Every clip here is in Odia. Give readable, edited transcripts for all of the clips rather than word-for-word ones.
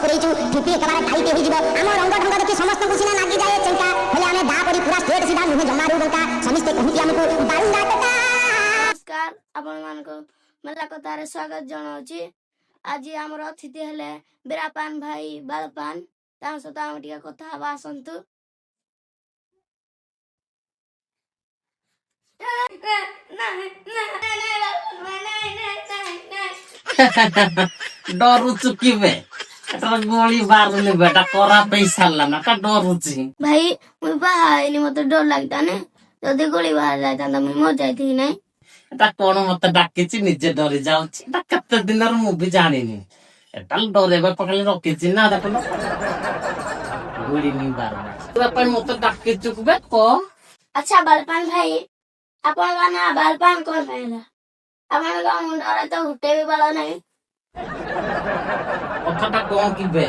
ପୁରେଇଛୁ, ଠିପି ଏକେବାରେ ଟାଇଟ୍ ହେଇଯିବ। ଆମ ରଙ୍ଗ ଢଙ୍ଗ ଦେଖି ସମସ୍ତଙ୍କୁ ସିନା ଲାଗିଯାଏ ଚେଙ୍କା, ହେଲେ ଆମେ ଦା ପରି ପୁରା ଷ୍ଟ୍ରେଟ୍, ସିଧା ନୁହେଁ ଜମାରୁ ବଙ୍କା। ସମସ୍ତେ କହନ୍ତି ଆମକୁ ବାଳୁଙ୍ଗା ଟୋକା। ନମସ୍କାର, ଆପଣମାନଙ୍କୁ ମେଲା କଥାରେ ସ୍ୱାଗତ ଜଣାଉଛି। ଆଜି ଆମର ଅତିଥି ହେଲେ ବୀରାପାନ ଭାଇ ବାଳପାନ। ତାଙ୍କ ସହିତ ଆମେ ଟିକେ କଥା ହବା, ଆସନ୍ତୁ। ଡରୁଛୁ କି ବେ? ଏଟାର ଗୁଳି ବାହାରୁନି ବେ, ଏଟା ଖରାପ ହେଇ ସାରିଲାନ, ଏଟା ଡରୁଛି। ଭାଇ, ମୁଇଁ ବାହା ହେଇନି, ମତେ ଡର ଲାଗିତାନେ। ଯଦି ଗୁଳି ବାହାରି ଯାଇଥାନ୍ତା, ମୁଇଁ ମରି ଯାଇଥିଲି ନାଇଁ? ଏଟା କଣ ମତେ ଡାକିଛି, ନିଜେ ଡରି ଯାଉଛି। ଏଟା କେତେ ଦିନର ମୁଁ ବି ଜାଣିନି। ଏଟା ଡରେଇବା ଖାଲି ରଖିଛି ନା। ଦେଖୁନ, ଗୁଳି ନି ବାହାରୁନି ପାଇଁ ମତେ ଡାକିଛୁ ବେ, କହ। ଆଚ୍ଛା ବାଳପାନ ଭାଇ, ଆପଣଙ୍କ ନାଁ ବାଳପାନ କଣ ପାଇଁ ହେଲା? ଆପଣଙ୍କ ମୁଣ୍ଡରେ ତ ଗୋଟେ ବି ବାଳ ନାହିଁ। କଥାଟା କଣ କି ବେ,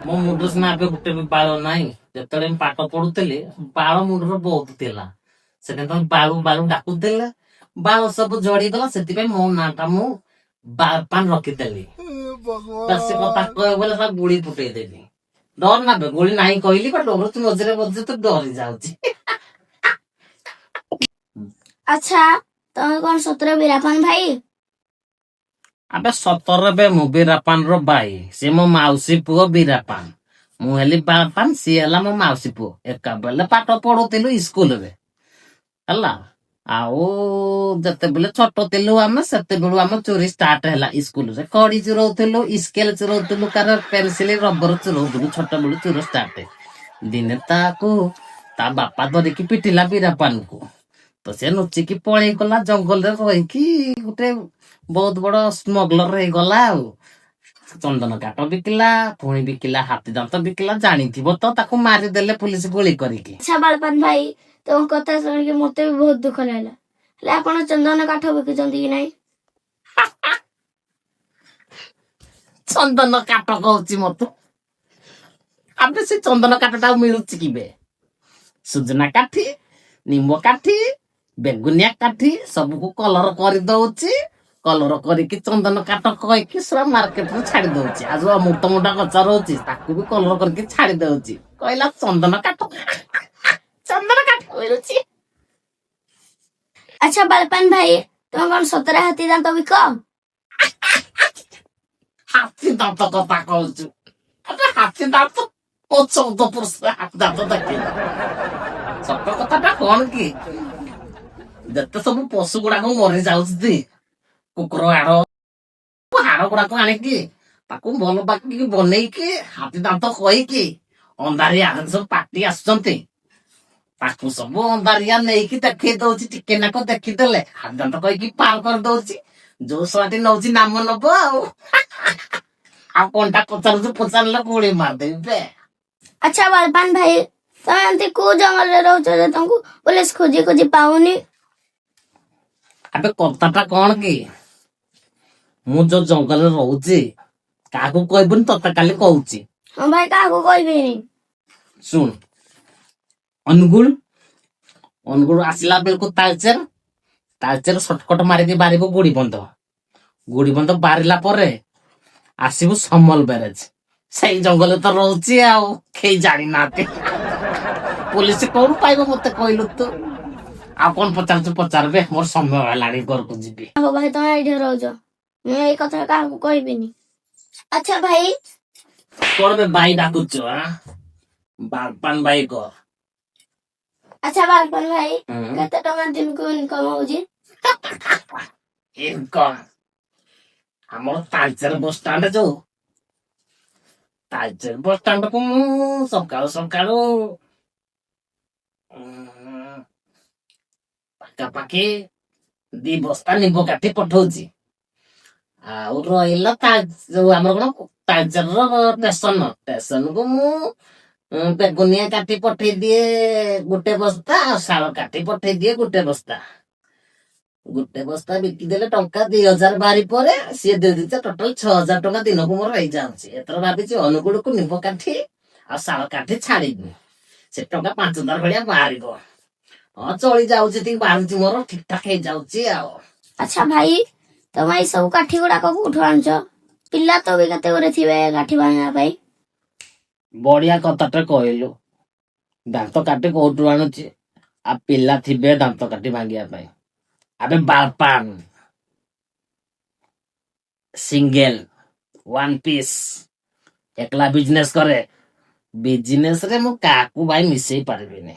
ମୋ ମୁଣ୍ଡ ସିନା ଏବେ ଗୋଟେ ବି ବାଳ ନାହିଁ, ଯେତେବେଳେ ମୁଁ ପାଠ ପଢୁଥିଲି ବାଳ ମୁଣ୍ଡରେ ବହୁତ ଥିଲା। ସେଥିପାଇଁ ତମେ ବାଳୁ ବାଳୁ ଡାକୁଥିଲେ, ବାଳ ସବୁ ଝଡିଗଲା। ସେଥିପାଇଁ ମୋ ନାଁ ଟା ମୁଁ ବାଳପାନ ରଖିଦେଲି। ବେଶୀ କଥା କହିବ ବୋଲେ ସବୁ ଗୁଳି ଫୁଟେଇ ଦେଲି। ଡର ନା ବେ, ଗୁଳି ନାହିଁ କହିଲି ବା। ଡରୁଛୁ ମଝିରେ ମଝିରେ, ତୁ ଡରି ଯାଉଛି। ଆଚ୍ଛା, ତମେ କଣ ସତରେ ବୀରାପାନ ଭାଇ? ଆବେ ସତରେ ବେ, ମୁଁ ବୀରାପାନ ର ଭାଇ। ସେ ମୋ ମାଉସୀ ପୁଅ ବୀରାପାନ। ମୁଁ ହେଲି ବାଳପାନ, ସିଏ ହେଲା ମୋ ମାଉସୀ ପୁଅ। ଏକା ବେଲେ ପାଠ ପଢୁଥିଲୁ ସ୍କୁଲରେ ହେଲା। ଆଉ ଯେତେବେଳେ ଛୋଟ ଥିଲୁ ଆମେ, ସେତେବେଳୁ ଆମ ଚୋରି ଷ୍ଟାର୍ଟ ହେଲା। ସ୍କୁଲରେ କଡି ଚୋରଉଥିଲୁ, ସ୍କେଲ ଚୋରଉଥିଲୁ, କାର ପେନସିଲ ରବର ଚୋରଉଥିଲୁ। ଛୋଟ ବେଳୁ ଚୋର ଷ୍ଟାର୍ଟ। ଦିନେ ତାକୁ ତା ବାପା ଧରିକି ପିଟିଲା ବୀରାପାନକୁ, ତ ସେ ଲୁଚିକି ପଳେଇଗଲା। ଜଙ୍ଗଲରେ ରହିକି ଗୋଟେ ବହୁତ ବଡ ସ୍ମଗଲର ହେଇଗଲା। ଆଉ ଚନ୍ଦନ କାଠ ବିକିଲା, ପୁଣି ବିକିଲା ହାତୀ ଦାନ୍ତ ବିକିଲା, ଜାଣିଥିବ ତ। ତାକୁ ମାରିଦେଲେ ପୁଲିସ ଗୁଳି କରିକି। ଆଚ୍ଛା ବାଳପାନ ଭାଇ, ତମ କଥା ଶୁଣିକି ମତେ ବି ବହୁତ ଦୁଃଖ ଲାଗିଲା। ହେଲେ ଆପଣ ଚନ୍ଦନ କାଠ ବିକୁଛନ୍ତି କି ନାହିଁ? ଚନ୍ଦନ କାଠ କହୁଛି ମତେ। ଆବେ, ସେ ଚନ୍ଦନ କାଠଟା ଆଉ ମିଳୁଛି କି ବେ? ସୁଜନା କାଠି, ନିମ୍ବ କାଠି, ବେଗୁନିଆ କାଠି ସବୁକୁ କଲର କରିଦଉଛି। କଲର କରିକି ଚନ୍ଦନ କାଠ କହିକି ପୁରା ମାର୍କେଟରେ ଛାଡି ଦଉଛି। ଆଉ ଯୋଉ ଅମୃତଭଣ୍ଡା ଗଛ ରହୁଛି, ତାକୁ ବି କଲର କରିକି ଛାଡି ଦଉଛି। କହିଲା ଚନ୍ଦନ କାଠ, ଚନ୍ଦନ କାଠ ମିଳୁଛି? ଆଚ୍ଛା ବାଳପାନ ଭାଇ, ତମେ କଣ ସତରେ ହାତୀ ଦାନ୍ତ ବିକ? ହାତୀ ଦାନ୍ତ କଥା କହୁଛୁ। ଆବେ, ହାତୀ ଦାନ୍ତ ମୋ 14 ପୁରୁଷ ହାତୀ ଦାନ୍ତ ଦେଖିନି। ସତ କଥାଟା କଣ କି, ଯେତେ ସବୁ ପଶୁ ଗୁଡାକ ମରି ଯାଉଛନ୍ତି, କୁକୁର ହାଡ, ହାଡ ଗୁଡାକ ଆଣିକି ତାକୁ ଭଲ ବାକି ବନେଇକି ହାତୀ ଦାନ୍ତ କହିକି ଅନ୍ଧାରିଆ ସବୁ ପାଟି ଆସୁଛନ୍ତି। ତାକୁ ସବୁ ଅନ୍ଧାରିଆ ନେଇକି ଦେଖେଇ ଦଉଛି। ଟିକେ ନାକ ଦେଖିଦେଲେ ହାତୀ ଦାନ୍ତ କହିକି ପାର କରିଦଉଛି। ଯୋଉ ଶଳାଟି ନଉଛି ନାମ ନବ। ଆଉ ଆଉ କଣଟା ପଚାରୁଛୁ? ପଚାରିଲେ ଗୁଳି ମାରିଦେବି ବେ। ଆଚ୍ଛା ବାଳପାନ ଭାଇ, ତମେ ଏମିତି କୋଉ ଜଙ୍ଗଲରେ ରହୁଛ ଯେ ତମକୁ ପୋଲିସ ଖୋଜି ଖୋଜି ପାଉନି? ଆବେ, କଥାଟା କଣ କି, ମୁଁ ଯୋଉ ଜଙ୍ଗଲରେ ରହୁଛି କାହାକୁ କହିବୁନି, ତତେ କାଲି କହୁଛି। ହଁ ଭାଇ, କାହାକୁ କହିବିନି। ଶୁଣ, ଅନୁଗୁଳ, ଅନୁଗୁଳ ଆସିଲା ବେଳକୁ ତାଳଚେର, ତାଳଚେର ସର୍ଟକଟ ମାରିକି ବାହାରିବୁ ଗୁଡିବନ୍ଧ। ଗୁଡିବନ୍ଧ ବାହାରିଲା ପରେ ଆସିବୁ ସମଲ ବ୍ୟାରେଜ। ସେଇ ଜଙ୍ଗଲରେ ତ ରହୁଛି, ଆଉ କେହି ଜାଣିନାହାନ୍ତି। ପୋଲିସ କୋଉଠୁ ପାଇବ ମତେ କହିଲୁ ତୁ? ଆଉ କଣ ପଚାରୁଛୁ ପଚାରବେ, ମୋର ସମୟ ହେଲାଣି, ଘରକୁ ଯିବି। ହଉ ଭାଇ, ତମେ ଏଇଠି ରହୁଛ, ମୁଁ ଏଇ କଥା କାହାକୁ କହିବିନି। ଆଚ୍ଛା ଭାଇ। କଣ ବେ ଭାଇ ଡାକୁଛୁ? ଆଁ, ବାଲପାନ ଭାଇ କହ। ଆଚ୍ଛା ବାଳପାନ ଭାଇ, କେତେ ଟଙ୍କା ଦିନକୁ ଇନକମ ହଉଛି? ଇନକମ ଆମର ତାଳଚେର ବସ ଷ୍ଟାଣ୍ଡ, ଯୋଉ ତାଳଚେର ବସ ଷ୍ଟାଣ୍ଡ କୁ ମୁଁ ସକାଳୁ ସକାଳୁ ପାଖାପାଖି 2 ବସ୍ତା ନିମ୍ବ କାଠି ପଠଉଛି। ଆଉ ରହିଲା ତା ଯୋଉ ଆମର କଣ ତାଳଚେରର ଷ୍ଟେସନ, ଷ୍ଟେସନକୁ ମୁଁ ବେଗୁନିଆ କାଠି ପଠେଇ ଦିଏ ଗୋଟେ ବସ୍ତା, ଆଉ ଶାଳ କାଠି ପଠେଇ ଦିଏ ଗୋଟେ ବସ୍ତା। ଗୋଟେ ବସ୍ତା ବିକିଦେଲେ ଟଙ୍କା 2000 ବାହାରି ପରେ ସିଏ ଦେଇ ଦେଇছে, ଟୋଟାଲ 6000 ଟଙ୍କା ଦିନକୁ ମୋର ହେଇଯାଉଛି। ଏଥର ଭାବିଛି ଅନୁଗୁଳକୁ ନିମ୍ବ କାଠି ଆଉ ଶାଳ କାଠି ଛାଡିବି, ସେ ଟଙ୍କା 5000 ଭଳିଆ ବାହାରିବ। ହଁ, ଚଳି ଯାଉଛି, ଟିକେ ବାହାରୁଛି ମୋର, ଠିକ ଠାକ ହେଇଯାଉଛି ଆଉ। ଆଚ୍ଛା ଭାଇ, ତମେ ଏଇ ସବୁ କାଠି ଗୁଡାକ କୋଉଠୁ ଆଣୁଛ? ପିଲା ତ ବି କେତେ ଗୁରେ ଥିବେ କାଠି ଭାଙ୍ଗିବା ପାଇଁ। ବଢିଆ କଥାଟା କହିଲୁ। ଦାନ୍ତ କାଠି କୋଉଠୁ ଆଣୁଛି? ଆଉ ପିଲା ଥିବେ ଦାନ୍ତ କାଠି ଭାଙ୍ଗିବା ପାଇଁ। ଆବେ ବାଲପାନ ସିଙ୍ଗେଲ ୱାନ୍ ପିସ୍, ଏକଲା ବିଜନେସ କରେ। ବିଜନେସ ରେ ମୁଁ କାହାକୁ ଭାଇ ମିଶେଇ ପାରିବିନି,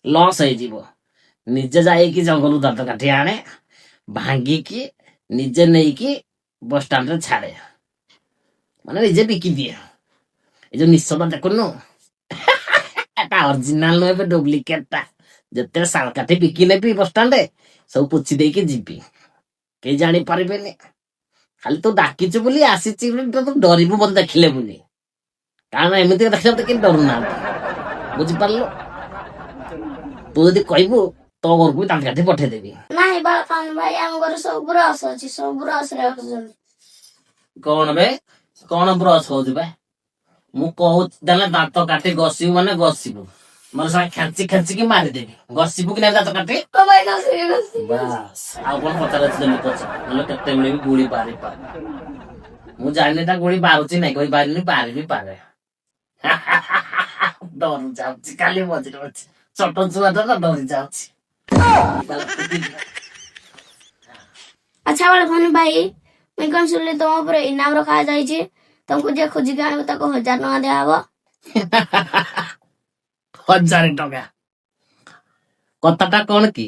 ଲସ୍ ହେଇଯିବ। ନିଜେ ଯାଇକି ଜଙ୍ଗଲରୁ ଦାନ୍ତ କାଠି ଆଣେ, ଭାଙ୍ଗିକି ନିଜେ ନେଇକି ବସଷ୍ଟାଣ୍ଡରେ ଛାଡେ, ମାନେ ନିଜେ ବିକି ଦିଏ। ଏ ଯୋଉ ନିଶଟା ଦେଖୁନୁ, ଏଟା ଅରିଜିନାଲ ନୁହେଁ ଏବେ, ଡୁପ୍ଲିକେଟ ଟା। ଯେତେ ଶାଳକାଠି ବିକି ନେବି ବସଷ୍ଟାଣ୍ଡରେ, ସବୁ ପୋଛି ଦେଇକି ଯିବି, କେହି ଜାଣିପାରିବେନି। ଖାଲି ତୁ ଡାକିଛୁ ବୋଲି ଆସିଛି ବୋଲି ତୁ ଡରିବୁ ମତେ ଦେଖିଲେ ବୋଲି, କାରଣ ଏମିତି ଦେଖିଲେ ମତେ କେହି ଡରୁନାହାନ୍ତି, ବୁଝିପାରିଲୁ? ତୁ ଯଦି କହିବୁ ତୋ ଘରକୁ ବି ଦାନ୍ତ କାଠି ପଠେଇଦେବି। ନାଇଁ ବାଳପାନ ଭାଇ, ଆମ ଘରେ ସବୁ ବ୍ରଶ ଅଛି, ସବୁ ବ୍ରଶ ରେ ଘଷୁଛନ୍ତି। କଣ ବେ, କଣ ବ୍ରଶ ହଉଛି ବେ? ମୁଁ କହୁଛି ତାହେଲେ ଦାନ୍ତ କାଠି ଘଷିବୁ ମାନେ ଘଷିବୁ, ମାନେ ସାଙ୍ଗେ ଖେଞ୍ଚି ଖେଞ୍ଚିକି ମାରିଦେବି। ଘଷିବୁ କି ନାଇଁ ଦାନ୍ତ କାଠି? ଓ ଭାଇ, ଘଷିବି ଘଷିବି। ବାସ୍, ଆଉ କଣ ପଚାର ଅଛି ପଚାର, ନହେଲେ କେତେବେଳେ ବି ଗୁଳି ବାହାରି ପାରେ। ମୁଁ ଜାଣିନି ତା ଗୁଳି ବାହାରୁଛି ନାଇଁ, କହିପାରିନି, ବାହାରି ବି ପାରେ। ଡରୁ ଯାଉଛି କାଲି ମଝିରେ ଅଛି, ଛୋଟ ଛୁଆଟା ତ ଡରି ଯାଉଛି। ଆଚ୍ଛା ବାଳପାନ ଭାଇ, ମୁଇଁ କଣ ଶୁଣିଲି ତମ ଉପରେ ଇନାମ ରଖା ଯାଇଛି, ତମକୁ ଯିଏ ଖୋଜିକି ଆଣିବ ତାକୁ 1000 ଟଙ୍କା ଦିଆହବ। 1000 ଟଙ୍କା କଥାଟା କଣ କି,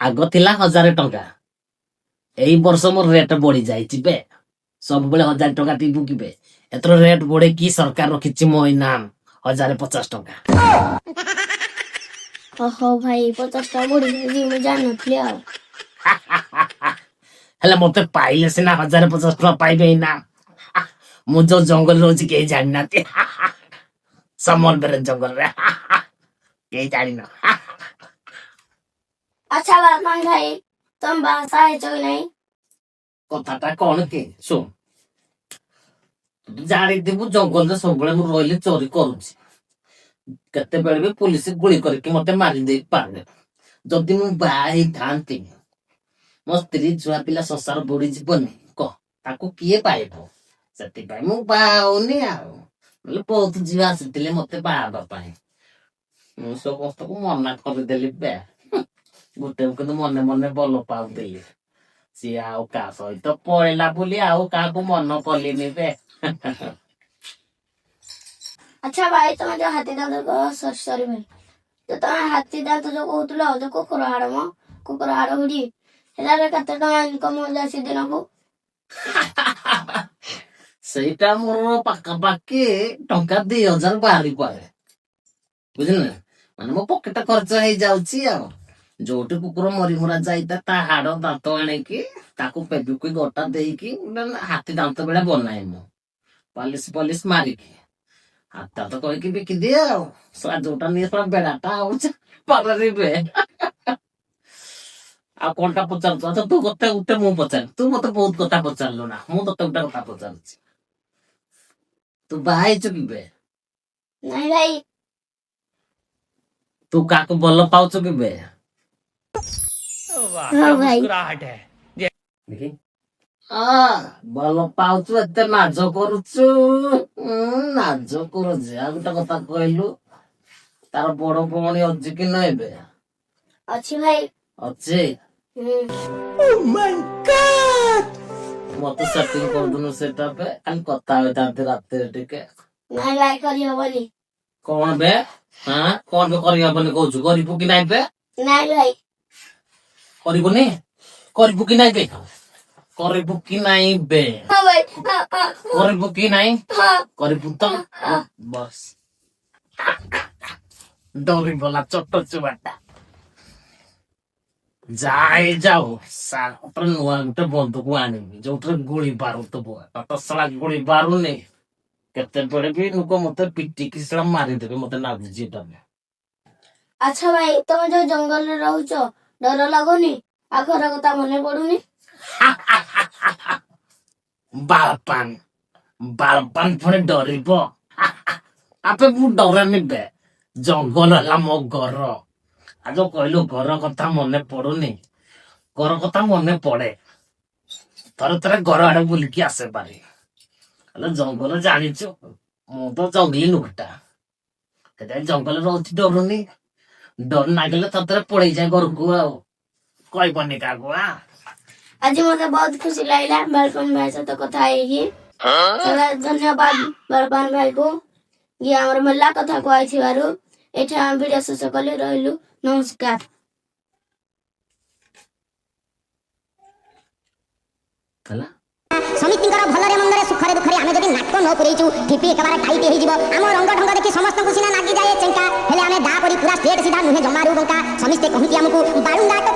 ଆଗ ଥିଲା 1000 ଟଙ୍କା, ଏଇ ବର୍ଷ ମୋର ରେଟ୍ ବଢି ଯାଇଛି ବେ। ସବୁବେଳେ 1000 ଟଙ୍କା ଟିବୁ କି ବେ? ଏଥର ରେଟ୍ ବଢେଇକି ସରକାର ରଖିଛି ମୋ ଇନାମ 1050 ଟଙ୍କା। ଓହୋ ଭାଇ, 50 ଟଙ୍କା ବଢି ଯାଇଛି, ମୁଁ ଜାଣିନଥିଲି ଆଉ। ହେଲେ ମତେ ପାଇଲେ ସିନା 1050 ଟଙ୍କା ପାଇବେ ଇନାମ। ମୁଁ ଯୋଉ ଜଙ୍ଗଲରେ ରହୁଛି କେହି ଜାଣିନାହାନ୍ତି। ସମ୍ବଲପୁର ଜଙ୍ଗଲରେ କେହି ଜାଣିନ। ଆଚ୍ଛା ବାଳପାନ ଭାଇ, ତମେ ବାହା ହେଇଛ କି ନାଇଁ? କଥାଟା କଣ କି, ଶୁଣ, ତୁ ଜାଣିଥିବୁ ଜଙ୍ଗଲରେ ସବୁବେଳେ ମୁଁ ରହିଲେ ଚୋରି କରୁଛି। କେତେବେଳେ ବି ପୋଲିସ ଗୁଳି କରିକି ମତେ ମାରି ଦେଇ ପାରେ। ଯଦି ମୁଁ ବାହା ହେଇଥାନ୍ତି, ମୋ ସ୍ତ୍ରୀ ଛୁଆ ପିଲା ସଂସାର ବୁଡିଯିବନି କହ? ତାକୁ କିଏ ପାଇବ? ସେଥିପାଇଁ ମୁଁ ବାହା ହଉନି ଆଉ। ନହେଲେ ବହୁତ ଝିଅ ଆସିଥିଲେ ମତେ ବାହା ହେବା ପାଇଁ, ମୁଁ ସମସ୍ତଙ୍କୁ ମନା କରିଦେଲି ବେ। ଗୋଟେ କିନ୍ତୁ ମନେ ମନେ ଭଲ ପାଉଥିଲି, ସିଏ ଆଉ କାହା ସହିତ ପଳେଇଲା ବୋଲି ଆଉ କାହାକୁ ମନ କଲିନି ବେ। ଆଚ୍ଛା ଭାଇ, ତମେ ଯୋଉ ହାତୀ ଦାନ୍ତ, ସରି ସରି ଭାଇ, ଯୋଉ ତମେ ହାତୀ ଦାନ୍ତ ଯୋଉ କହୁଥିଲ, ଯୋଉ କୁକୁର ହାଡ ମ କୁକୁର ହାଡ ହୁଡି, ହେଲାରେ କେତେ ଟଙ୍କା ଇନକମ ଯାଉଛି ଦିନକୁ? ସେଇଟା ମୋର ପାଖାପାଖି ଟଙ୍କା 2000 ବାହାରି ପାରେ, ବୁଝିଲୁ ନା? ମାନେ ମୋ ପକେଟ ଖର୍ଚ୍ଚ ହେଇଯାଉଛି। ଆଉ ଯୋଉଠି କୁକୁର ମରି ମୁରା ଯାଇଥାଏ, ତା ହାଡ ଦାନ୍ତ ଆଣିକି ତାକୁ ଫେବିକୁଇକ ଅଟା ଦେଇକି ଗୋଟେ ହାତୀ ଦାନ୍ତ ଭଳିଆ ବନାଏ ମୁଁ, ପଲିସ ପଲିସ ମାରିକି ହାତୀ ଦାନ୍ତ କହିକି ବିକିଦିଏ। ଆଉ ଶଳା ଯୋଉଟା ନିଏ ଶଳା ବେড়ାଟା ଆଉଛି ପାରିବେ। ଆଉ କଣଟା ପଚାରୁଛୁ? ଆଚ୍ଛା, ତୁ କଥା ଗୋଟେ ମୁଁ ପଚାରିଲି, ତୁ ମତେ ବହୁତ କଥା ପଚାରିଲୁ ନା, ମୁଁ ତତେ ଗୋଟେ କଥା ପଚାରୁଛି। ତୁ ବାହା ହେଇଛୁ କି ବେ? ନାଇଁ ଭାଇ। ତୁ କାହାକୁ ଭଲ ପାଉଛୁ କି ବେ? ହଁ ଭାଇ। ଦେଖି ଆ, ଭଲ ପାଉଛୁ, ଏତେ ନାଜ କରୁଛୁ। ନାଜ କରୁଛି। ଆଉ ଗୋଟେ କଥା କହିଲୁ, ତାର ବଡ ଭଉଣୀ ଅଛି କି ନାଇଁ ଏବେ? ଅଛି ଭାଇ। ଅଛି? ହୁଁ। ମତେ ସେଟିଂ କରିଦଉନୁ ସେଟା ବେ, ଖାଲି କଥା ହୋଇଥାନ୍ତି ରାତିରେ ଟିକେ। ନାଇଁ ଭାଇ, କରିହବନି। କଣ ବେ? ହଁ, କଣ ବେ କରିହବନି କହୁଛୁ? କରିବୁ କି ନାଇଁ ବେ? ନାଇଁ ଭାଇ। କରିବୁନି? କରିବୁ କି ନାଇଁ ବେ? କରିବୁ କି ନାଇଁ ବେ? ହଁ ଭାଇ, ହଁ ହଁ। କରିବୁ କି ନାଇଁ? ହଁ। କରିବୁ ତ? ବସ୍, ଡରିଗଲା ଛୋଟ ଛୁଆଟା। ଯାଇ ଯାଉ ସାର, ନୂଆ ଗୋଟେ ବନ୍ଧୁକ ଆଣିବି ଯୋଉଥିରେ ଗୁଳି ବାରୁଥିବ। ତ ଶଳା ଗୁଳି ବାରୁନି, କେତେବେଳେ ବି ଲୋକ ମତେ ପିଟିକି ଶଳା ମାରିଦେବେ ମତେ ଲାଗୁଛି ଏଟା। ଆଚ୍ଛା ଭାଇ, ତମେ ଯୋଉ ଜଙ୍ଗଲରେ ରହୁଛ, ଡର ଲାଗୁନି? ଆଉ ଘର କଥା ମନେ ପଡୁନି? ବାଳପାନ, ବାଳପାନ ପୁଣି ଡରିବ? ଆପେ ମୁଁ ଡରେନି ବେ, ଜଙ୍ଗଲ ହେଲା ମୋ ଘର। ଆଉ ଯୋଉ କହିଲୁ ଘର କଥା ମନେ ପଡୁନି, ଘର କଥା ମନେ ପଡେ, ଥରେ ଥରେ ଘର ଆଡେ ବୁଲିକି ଆସେ ପାରି। ହେଲେ ଜଙ୍ଗଲ ଜାଣିଛୁ, ମୁଁ ତ ଜଙ୍ଗଲି ଲୋକଟା। ସେଥିପାଇଁ ଜଙ୍ଗଲରେ ରହୁଛି, ଡରୁନି। ଡର ଲାଗିଲେ ଥରେ ପଳେଇ ଯାଏ ଘରକୁ, ଆଉ କହିବନି କାହାକୁ। ଆଜି ମତେ ବହୁତ ଖୁସି ଲାଗିଲା ବାଳପାନ ଭାଇ ସହିତ କଥା ହେଇକି। ସେଟା ଧନ୍ୟବାଦ ବାଳପାନ ଭାଇକୁ ଇଏ ଆମର ମେଲା କଥା କୁହାଇଥିବାରୁ। ଏଠି ଆମେ ଭିଡିଓ ଶେଷ କଲି, ରହିଲୁ, ନମସ୍କାର। ହେଲା। ସମିତିଙ୍କର ଭଲରେ ମନ୍ଦରେ, ସୁଖରେ ଦୁଃଖରେ ଆମେ ଯଦି ନାକ ନ ପୁରେଇଛୁ, ଠିପି ଏକେବାରେ ଟାଇଟ୍ ହେଇଯିବ। ଆମ ରଙ୍ଗ ଢଙ୍ଗ ଦେଖି ସମସ୍ତଙ୍କୁ ସିନା ଲାଗିଯାଏ ଚେଙ୍କା, ହେଲେ ଆମେ ଦା ପରି ପୁରା ଷ୍ଟ୍ରେଟ୍ ସିଧା, ନୁହେଁ ଜମାରୁ ବଙ୍କା। ସମସ୍ତେ କହନ୍ତି ଆମକୁ ବାଳୁଙ୍ଗା।